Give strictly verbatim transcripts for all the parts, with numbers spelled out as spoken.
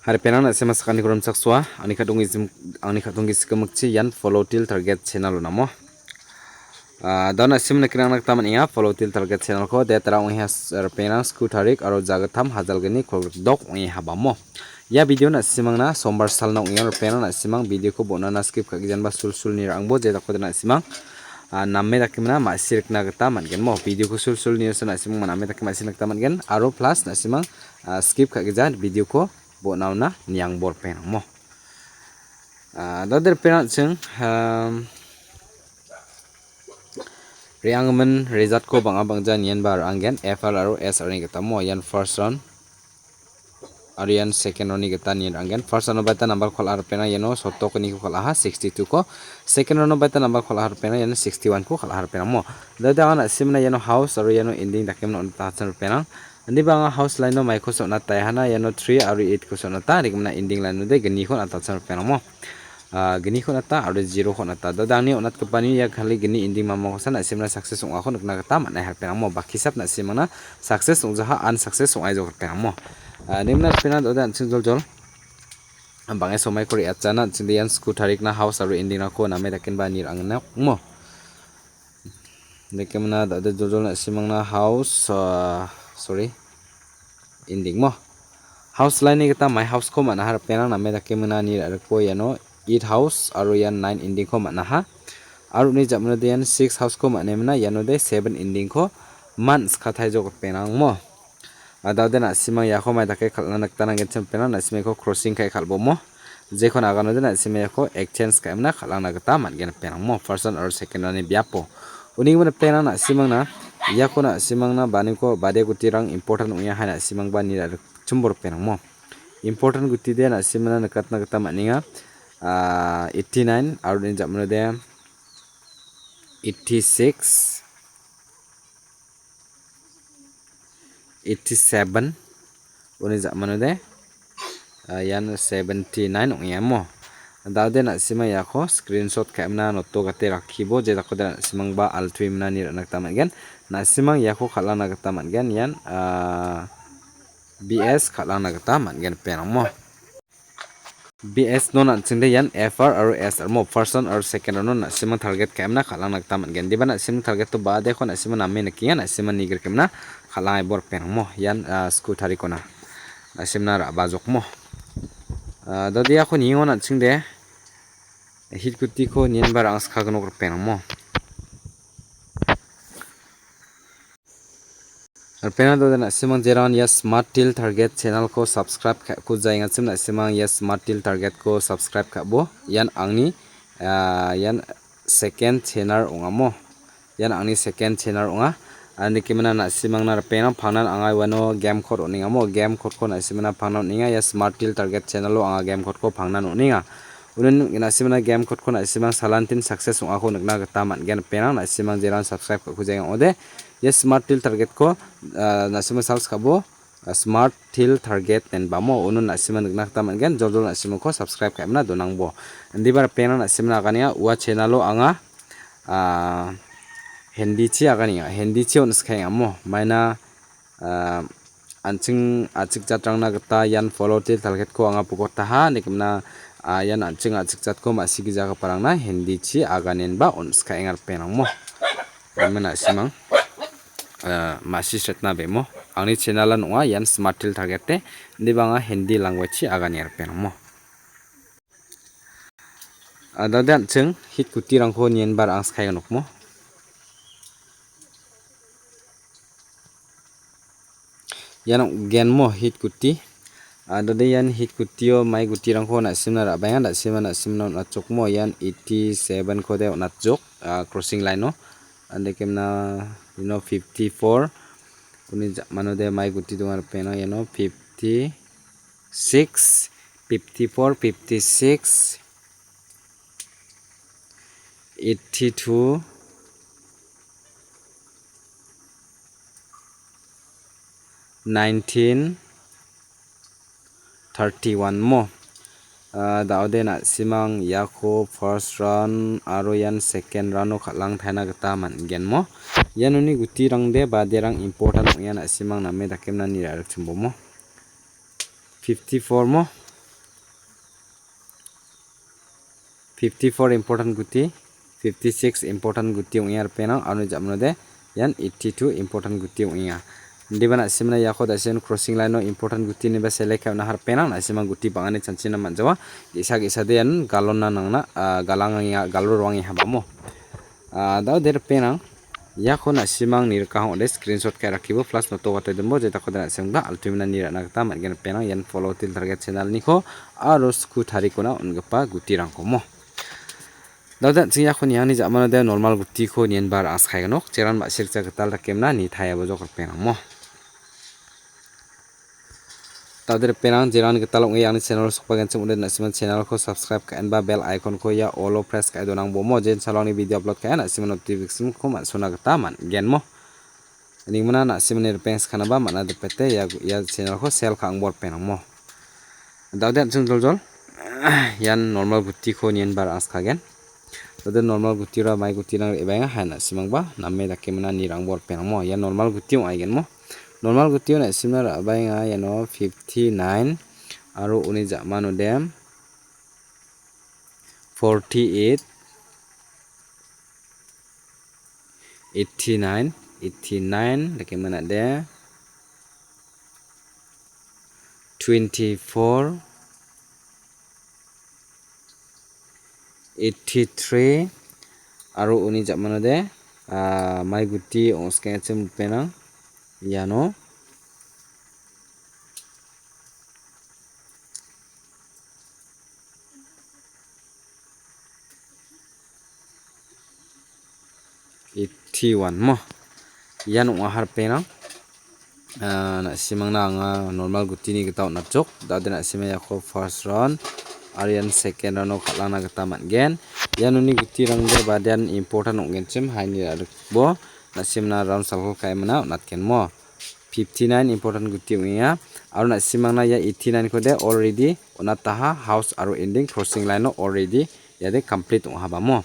Ripengrang na·sima sakaniko rimchaksoa, angni kadongi jim-, angni kadongi sikimikchi ian Follow Teer Target channel-ona mo. Ah, da·o na·sima nikna gita man·enga, Follow Teer Target channel-ko, date-rang ong·eha s-, ripengrang sku tarik aro jagittam hajalgni kolgrikdok ong·eha bamo. Ia video na·simangna sombar salna ong·enga, ripengrang na·simang video-ko bon·ana skip ka·gijanba sulsul nirangbo, je dakode na·simang, ah, name dake mina ma·sirikna gita man·gen mo. Video-ko sulsul nirasa na·simang name dake ma·sirikna gita man·gen, aro plus na·simang, ah, skip ka·gija video-ko bon·aona niangbo ripengrang mo. Ah, da·ode ripengrang an·ching, ehm, re·angimin result-ko bang·a bangja nienba ra·angen F R aro S R-ni gita mo. Ian first round aro ian second round-ni gita nien ra·angen. First round-o baita number kal·a ripengrang iano sotokgniko kal·aha, sixty-two-ko. Second round-o baita number kal·a ripengrang iano sixty-one-ko kal·a ripengrang mo. Da·ode anga na·simna iano house aro iano ending dake mina on·tachim ripengrang. Indiba anga house line-o maiko so·na taihana iano three aro eight-ko so·nata, rikmina ending line-ode gniko on·atachim ripengrang mo. Ah, gniko on·ata aro zero-ko on·ata. Da·ode angni on·atgipani ia kali gni ending mamakosa na·simna success ong·ako nikna gita man·a ripengrang mo. Bakisap na·simangna success ong·jaha, unsuccess ong·aijok ripengrang mo. Ah, nimna ripengrang da·ode an·ching joljol. Bang·e somaiko re·atjana an·chingde ian sku tarikna house aro ending-rangko name dakenba nirangna ong·mo. Dake mina da·ode joljol na·simangna house, ah, sorry, ending mo. House line-ni gita my house-ko man·aha ripengrang name dake mina ni ra·rikbo iano eight house aro ian nine ending-ko man·aha. Aro uni ja·manode ian six house-ko man·e mina ianode seven ending-ko man·sikataijok ripengrang mo. Ah, da·ode na·simang iako mai dake kal·na nikta nanggenchim ripengrang, na·simang iako crossing ka·e kal·bomo. Jekon aganode na·simang iako exchange ka·emna kal·angna gita man·gen ripengrang mo. First round aro second round-ni biapo. Uni gimin ripengrang na·simangna iako na·simangna baniko bade gutirang important ong·enga hai na·simangba nirarikchimbo ripengrang mo. Important gutide na·simangna nikatna gita man·enga. Ah, eighty-nine aro uni ja·manode eighty-six. Eighty-seven, uni ja·manode, ah, ian seventy-nine ong·enga mo. Da·ode na·sima iako screenshot ka·emna noto gate rakkibo, je dakode na·simangba altuemna ni ra·na gita man·gen. Na·simang iako kal·ana gita man·gen, ian, ah, B S kal·ana gita man·gen ripengrang mo. B S non an·chingde ian F R aro S R mo, first round aro second round-o na·simang target ka·emna kal·angna gita man·gen. Diba na·simang target-o ba·adeko na·simang name nikenga, na·simang nigrikemna kal·angaibo ripengrang mo. Ian, ah, sku tarikona na·simna ra·bajok mo. Ah, da·ode iako niengon an·chingde hit gutiko nienba ra·angska gnok ripengrang mo. Ripengrang da·ode na·simang jerangan ia Smart Teer Target channel-ko subscribe ka·ko jaengachim na·simang ia Smart Teer Target-ko subscribe ka·bo. Ian angni, ah, ian second channel ong·amo. Ian angni second channel ong·a. Andikemina na·simangna ripengrang pangnan anga uano game code on·engamo. Game code-ko na·simangna pangnan on·enga. Ia Smart Teer Target channel-o anga game code-ko pangnan on·enga. Uno na·simangna game code-ko na·simang salantin success ong·ako nikna gita man·gen ripengrang. Na·simang jerangan subscribe ka·ko jaengachim ong·ode. Ia Smart Teer Target-ko, ah, na·sima search ka·bo, ah, Smart Teer Target ineba mo, uno na·sima nikna gita man·gen, joljol na·simako subscribe ka·emna donangbo. Indiba ripengrang na·simna aganenga, ua channel-o anga, ah, Hindi-chi aganenga, Hindi-chi on·skaenga mo, maina, ah, an·ching a·chik jatrangna gita ian Follow Teer Target-ko anga pokotaha, nikimna, ah, ian an·ching a·chik jatko ma·sigijagiparangna Hindi-chi aganenba on·skaenga ripengrang mo. Namen na·simang, eh, ma·sisretna bemo. Angni channel-an ong·a ian Smart Teer Target-e. Indiba anga Hindi language-chi agane ripengrang mo. Ah, da·ode an·ching hit gutirangko nienba ra·angskaenga nokmo. Ian ong·genmo hit guti. Ah, da·ode ian hit gutio mai gutirangko na·simna ra·baenga, na·sima, na·simna on·atjokmo. Ian eighty-seven-kode on·atjok, ah, crossing line-o. Andikemna, you know, fifty-four. Uni ja-, manode mai guti donga ripengrang iano fifty-six, fifty-four, fifty-six, eighty-two, nineteen, thirty-one mo. Ah, da·ode na·simang iako first round aro ian second round-o kal·angtaina gita man·gen mo. Ian uni gutirangde baderang important ong·enga, na·simang name dakemna nirarikchimbomo. Fifty-four mo. fifty-four important guti, fifty-six important guti ong·enga ripengrang, aro uni ja·manode ian eighty-two important guti ong·enga. Indiba na·simna iako da·sen crossing line-o important guti ineba select ka·e on·aha ripengrang, na·simang guti bang·ani chanchina man·jawa. Ge·sa ge·sade ian galon-na nangna, ah, galangenga, galon roange habamo. Ah, da·ode ripengrang, iako na·simang nirikahong ong·ode screenshot ka·e rakibo plus noto gate donbo, je dakode na·simangba altuimina nirana gita man·gen ripengrang, ian follow til target channel-niko aro sku tarikona on·gipa gutirangko mo. Da·ode an·ching iako niangni ja·manode normal gutiko nienba ra·angskaenok, jeran ma·sirikja gital dakemna nitaiabojok ripengrang mo. Da·ode ripengrang, jeran gital ong·e angni channel-o sokbagenchim ong·ode na·simang channel-ko subscribe ka·enba bell icon-ko ia all-o press ka·e donangbomo, jen salo angni video upload ka·e na·simang notification-ko man·sona gita man·genmo. Ningmana na·simani ripeng skanaba man·a dipete ia, ia channel-ko share ka·angbo ripengrang mo. Da·ode an·ching joljol ian normal gutiko nienba ra·angskagen. Da·ode normal gutira mai gutirang re·baenga, hai na·simangba name dakemina nirangbo ripengrang mo. Ian normal guti ong·aigenmo. Normal gutio na·simna ra·baenga iano fifty-nine aro uni ja·manode forty-eight, eighty-nine, eighty-nine dakemina de, twenty-four, eighty-three aro uni ja·manode, ah, mai guti ong·skengachim ripengrang iano eighty-one mo. Ian ong·a ripengrang. Ah, na·simangna anga normal gutini gita on·atjok. Da·ode na·sima iako first round aro ian second round-o kal·ana gita man·gen. Ian uni gutirangde badean important ong·genchim haini ra·rikbo na·simna round salko ka·emina on·atgenmo. Fifty-nine important guti ong·enga. Aro na·simangna ia eighty-nine-kode already on·ataha, house aro ending crossing line-o already iade complete ong·ahabamo.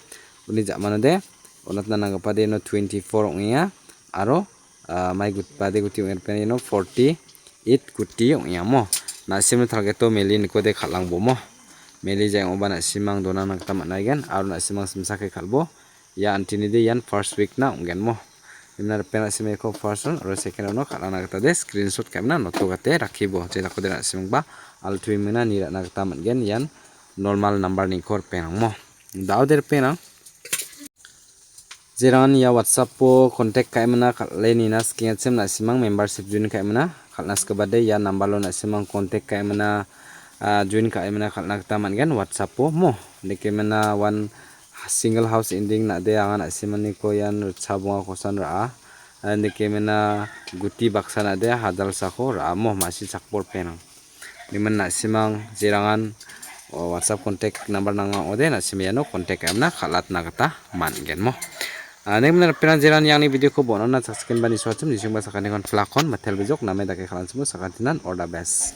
Uni ja·manode on·atna nanggipade iano twenty-four ong·enga. Aro, ah, mai gut-, bade guti ong·e ripeng iano forty-eight guti ong·engamo. Na·simni target-o meli nikode kal·angbomo. Meli jang ong·oba na·simang donangna gita man·aigen. Aro na·simang simsake kal·bo. Ia antinide ian first week-na ong·genmo. Imna ripeng na·simeko first round aro second round-o kal·ana gitade screenshot ka·emna noto gate rakibo. Je dakode na·simangba altuimingna nirana gita man·gen. Ian normal number-niko ripengrangmo. Da·ode ripengrang. Jerangan ia WhatsApp-o contact ka·emina kal·e nina skengachim na·simang membership join ka·emina kal·na sikbade ia number-o na·simang contact ka·emina, ah, join ka·emina kal·na gita man·gen WhatsApp-o mo. Nikemina one single house ending nade anga na·simaniko ian ritchabongakosan ra·a. Ah, nikemina guti baksa nade hajalsako ra·amo ma·si chakbor penang. Nimin na·simang jerangan, o, WhatsApp contact number nanga ong·ode, na·sima iano contact ka·emna kal·atna gita man·genmo. Ah, nimin ripengrang jeran iangni video-ko bon·ona chakchikenba nisuachim, nisingba sakantikon plakon, matel bijok, name dake kal·anchimo sakantinan all the best.